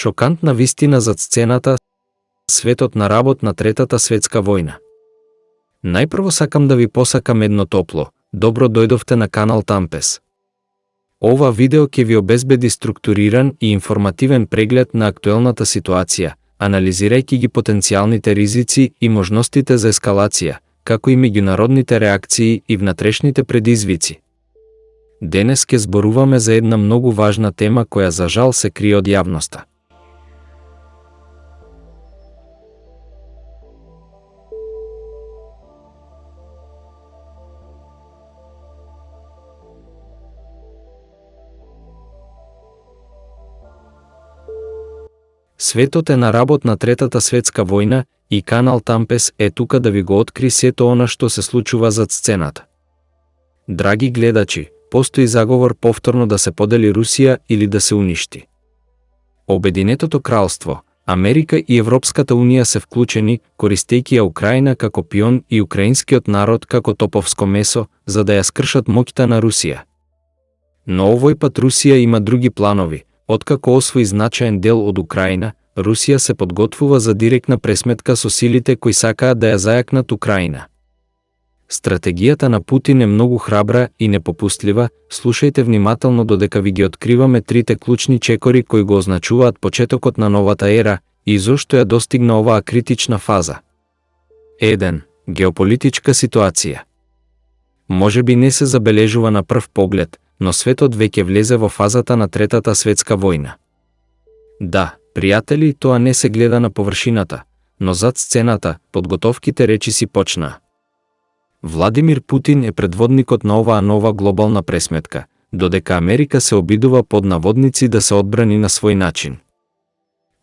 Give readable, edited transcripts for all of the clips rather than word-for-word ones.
Шокантна вистина зад сцената, светот на работ на Третата светска војна. Најпрво сакам да ви посакам едно топло, добро дојдовте на канал Тампес. Ова видео ќе ви обезбеди структуриран и информативен преглед на актуелната ситуација, анализирајќи ги потенцијалните ризици и можностите за ескалација, како и меѓународните реакции и внатрешните предизвици. Денес ќе зборуваме за една многу важна тема која за жал се крие од јавноста. Светот е на работ на Третата светска војна и канал Тампес е тука да ви го откри сето она што се случува зад сцената. Драги гледачи, постои заговор повторно да се подели Русија или да се уништи. Обединетото кралство, Америка и Европската унија се вклучени, користејќи ја Украина како пион и украинскиот народ како топовско месо, за да ја скршат моќта на Русија. Но овој пат Русија има други планови. Откако освои значаен дел од Украина, Русија се подготвува за директна пресметка со силите кои сакаат да ја зајакнат Украина. Стратегијата на Путин е многу храбра и непопустлива. Слушајте внимателно додека ви ги откриваме трите клучни чекори кои го означуваат почетокот на новата ера и зошто ја достигна оваа критична фаза. 1. Геополитичка ситуација. Можеби не се забележува на прв поглед, но светот веќе влезе во фазата на Третата светска војна. Да, пријатели, тоа не се гледа на површината, но зад сцената подготовките речиси почнаа. Владимир Путин е предводникот на оваа нова глобална пресметка, додека Америка се обидува под наводници да се одбрани на свој начин.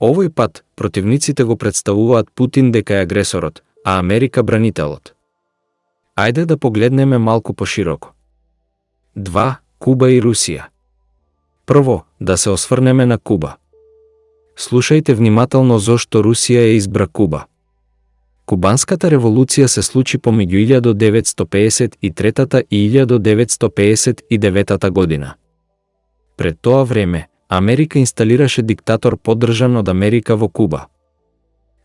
Овој пат противниците го представуваат Путин дека е агресорот, а Америка бранителот. Ајде да погледнеме малку пошироко. 2. Куба и Русија. Прво, да се осврнеме на Куба. Слушајте внимателно зошто Русија ја избра Куба. Кубанската револуција се случи помеѓу 1953 и 1959 година. Пред тоа време, Америка инсталираше диктатор поддржан од Америка во Куба.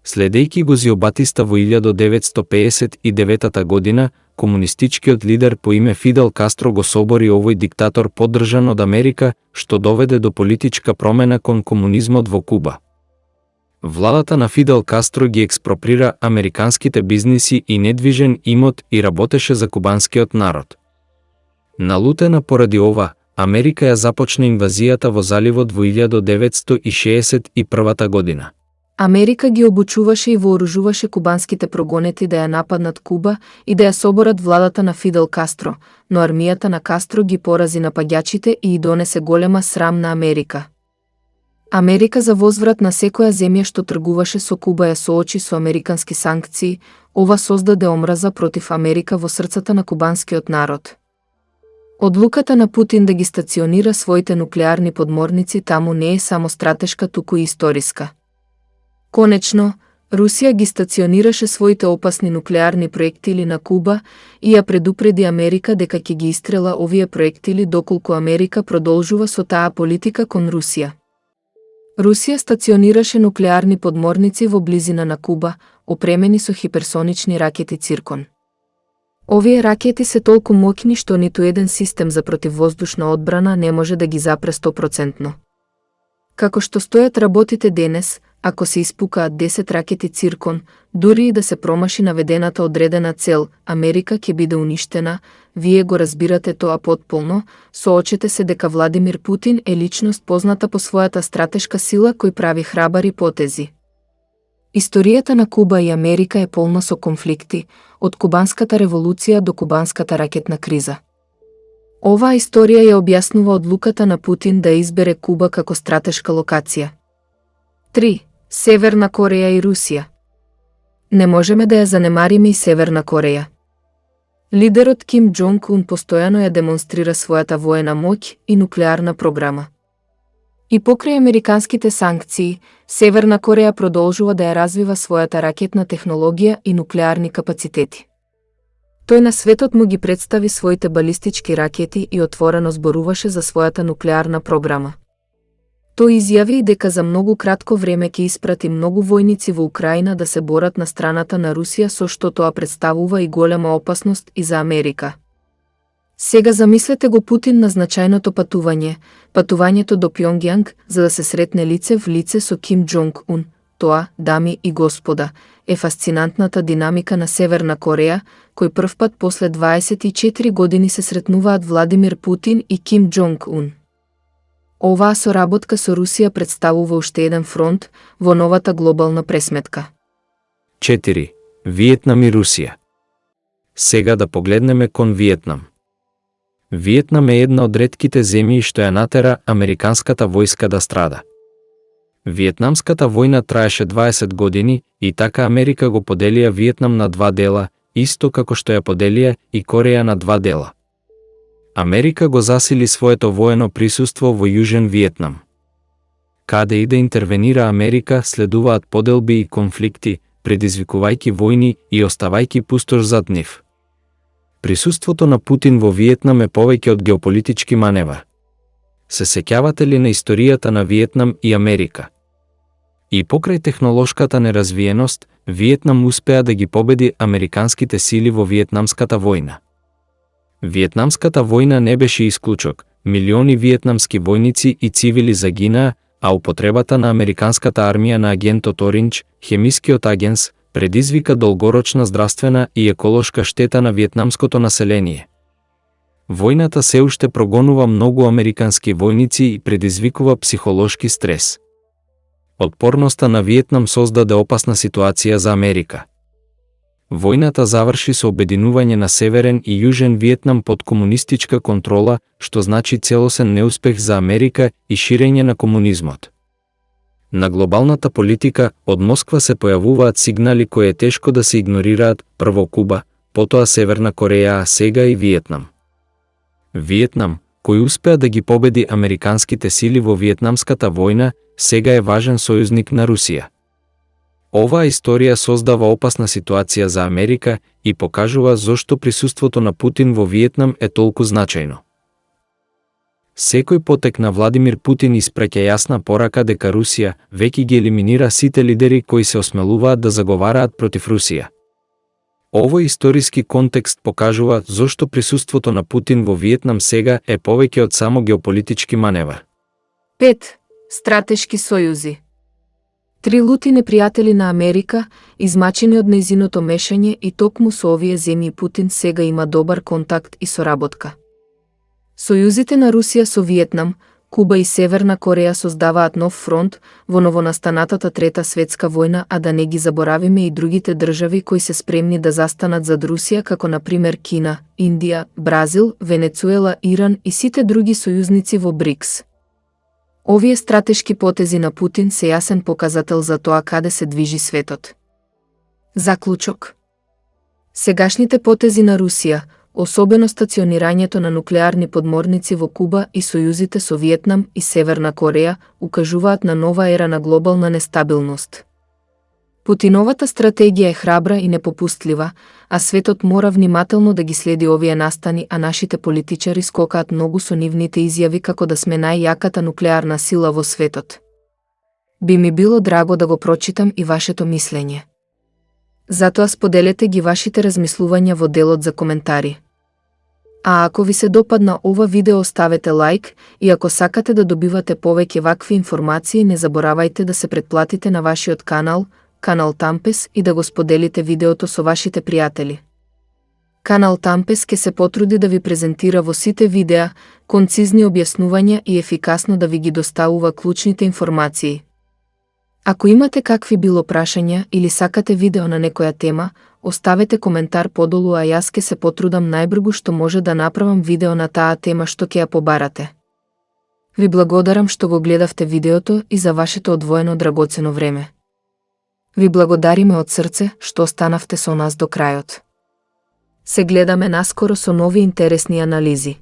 Следејќи го Зиобатиста во 1959 година, комунистичкиот лидер по име Фидел Кастро го собори овој диктатор поддржан од Америка, што доведе до политичка промена кон комунизмот во Куба. Владата на Фидел Кастро ги експроприра американските бизниси и недвижен имот и работеше за кубанскиот народ. Налутена поради ова, Америка ја започна инвазијата во заливот во 1961 година. Америка ги обучуваше и вооружуваше кубанските прогонети да ја нападнат Куба и да ја соборат владата на Фидел Кастро, но армијата на Кастро ги порази напаѓачите и донесе голема срам на Америка. Америка за возврат на секоја земја што тргуваше со Куба ја соочи со американски санкции. Ова создаде омраза против Америка во срцата на кубанскиот народ. Одлуката на Путин да ги стационира своите нуклеарни подморници таму не е само стратешка, туку и историска. Конечно, Русија ги стационираше своите опасни нуклеарни проектили на Куба и ја предупреди Америка дека ќе ги истрела овие проектили доколку Америка продолжува со таа политика кон Русија. Русија стационираше нуклеарни подморници во близина на Куба, опремени со хиперсонични ракети Циркон. Овие ракети се толку моќни што ниту еден систем за противвоздушна одбрана не може да ги запре 100%. Како што стојат работите денес, ако се испукаат 10 ракети Циркон, дури и да се промаши наведената одредена цел, Америка ќе биде уништена. Вие го разбирате тоа потполно, соочете се дека Владимир Путин е личност позната по својата стратешка сила кој прави храбари потези. Историјата на Куба и Америка е полна со конфликти, од Кубанската револуција до Кубанската ракетна криза. Оваа историја ја објаснува одлуката на Путин да избере Куба како стратешка локација. 3. Северна Кореја и Русија. Не можеме да ја занемариме и Северна Кореја. Лидерот Ким Џонг Ун постојано ја демонстрира својата воена моќ и нуклеарна програма. И покрај американските санкции, Северна Кореја продолжува да ја развива својата ракетна технологија и нуклеарни капацитети. Тој на светот му ги представи своите балистички ракети и отворено зборуваше за својата нуклеарна програма. Тој изјави и дека за многу кратко време ќе испрати многу војници во Украина да се борат на страната на Русија, со што тоа представува и голема опасност и за Америка. Сега замислете го Путин на значајното патувањето до Пјонгјанг за да се сретне лице в лице со Ким Џонг Ун. Тоа, дами и господа, е фасцинантната динамика на Северна Кореја, кој првпат после 24 години се сретнуваат Владимир Путин и Ким Џонг Ун. Оваа соработка со Русија представува уште еден фронт во новата глобална пресметка. 4. Виетнам и Русија. Сега да погледнеме кон Виетнам. Виетнам е една од ретките земји што ја натера американската војска да страда. Виетнамската војна траеше 20 години и така Америка го поделија Виетнам на два дела, исто како што ја поделија и Кореја на два дела. Америка го засили своето воено присуство во Јужен Виетнам. Каде и да интервенира Америка, следуваат поделби и конфликти, предизвикувајќи војни и оставајќи пустош зад нив. Присуството на Путин во Виетнам е повеќе од геополитички маневар. Се сеќавате ли на историјата на Виетнам и Америка? И покрај технолошката неразвиеност, Виетнам успеа да ги победи американските сили во Виетнамската војна. Виетнамската војна не беше исклучок, милиони виетнамски војници и цивили загинаа, а употребата на американската армија на агентот Оринџ, хемискиот агенс, предизвика долгорочна здравствена и еколошка штета на виетнамското население. Војната се уште прогонува многу американски војници и предизвикува психолошки стрес. Отпорноста на Виетнам создаде опасна ситуација за Америка. Војната заврши со обединување на Северен и Јужен Виетнам под комунистичка контрола, што значи целосен неуспех за Америка и ширење на комунизмот. На глобалната политика од Москва се појавуваат сигнали кои е тешко да се игнорираат, прво Куба, потоа Северна Кореја, а сега и Виетнам. Виетнам, кој успеа да ги победи американските сили во Виетнамската војна, сега е важен сојузник на Русија. Оваа историја создава опасна ситуација за Америка и покажува зошто присуството на Путин во Виетнам е толку значајно. Секој потек на Владимир Путин испраќа јасна порака дека Русија веќе ги елиминира сите лидери кои се осмелуваат да заговараат против Русија. Овој историски контекст покажува зошто присуството на Путин во Виетнам сега е повеќе од само геополитички маневар. 5. Стратешки сојузи. Три лути непријатели на Америка, измачени од нејзиното мешање и токму со овие земји Путин сега има добар контакт и соработка. Сојузите на Русија со Виетнам, Куба и Северна Кореја создаваат нов фронт во новонастанатата Трета светска војна, а да не ги заборавиме и другите држави кои се спремни да застанат зад Русија, како на пример Кина, Индија, Бразил, Венецуела, Иран и сите други сојузници во БРИКС. Овие стратешки потези на Путин се јасен показател за тоа каде се движи светот. Заклучок. Сегашните потези на Русија, особено стационирањето на нуклеарни подморници во Куба и сојузите со Виетнам и Северна Кореја, укажуваат на нова ера на глобална нестабилност. Путиновата стратегија е храбра и непопустлива, а светот мора внимателно да ги следи овие настани, а нашите политичари скокаат многу со нивните изјави како да сме најјаката нуклеарна сила во светот. Би ми било драго да го прочитам и вашето мислење. Затоа споделете ги вашите размислувања во делот за коментари. А ако ви се допадна ова видео, оставете лайк и ако сакате да добивате повеќе вакви информации, не заборавајте да се претплатите на вашиот канал Тампес и да го споделите видеото со вашите пријатели. Канал Тампес ке се потруди да ви презентира во сите видеа концизни објаснувања и ефикасно да ви ги доставува клучните информации. Ако имате какви било прашања или сакате видео на некоја тема, оставете коментар подолу, а јас ке се потрудам најбргу што може да направам видео на таа тема што ќе ја побарате. Ви благодарам што го гледавте видеото и за вашето одвоено драгоцено време. Ви благодариме од срце што останавте со нас до крајот. Се гледаме наскоро со нови интересни анализи.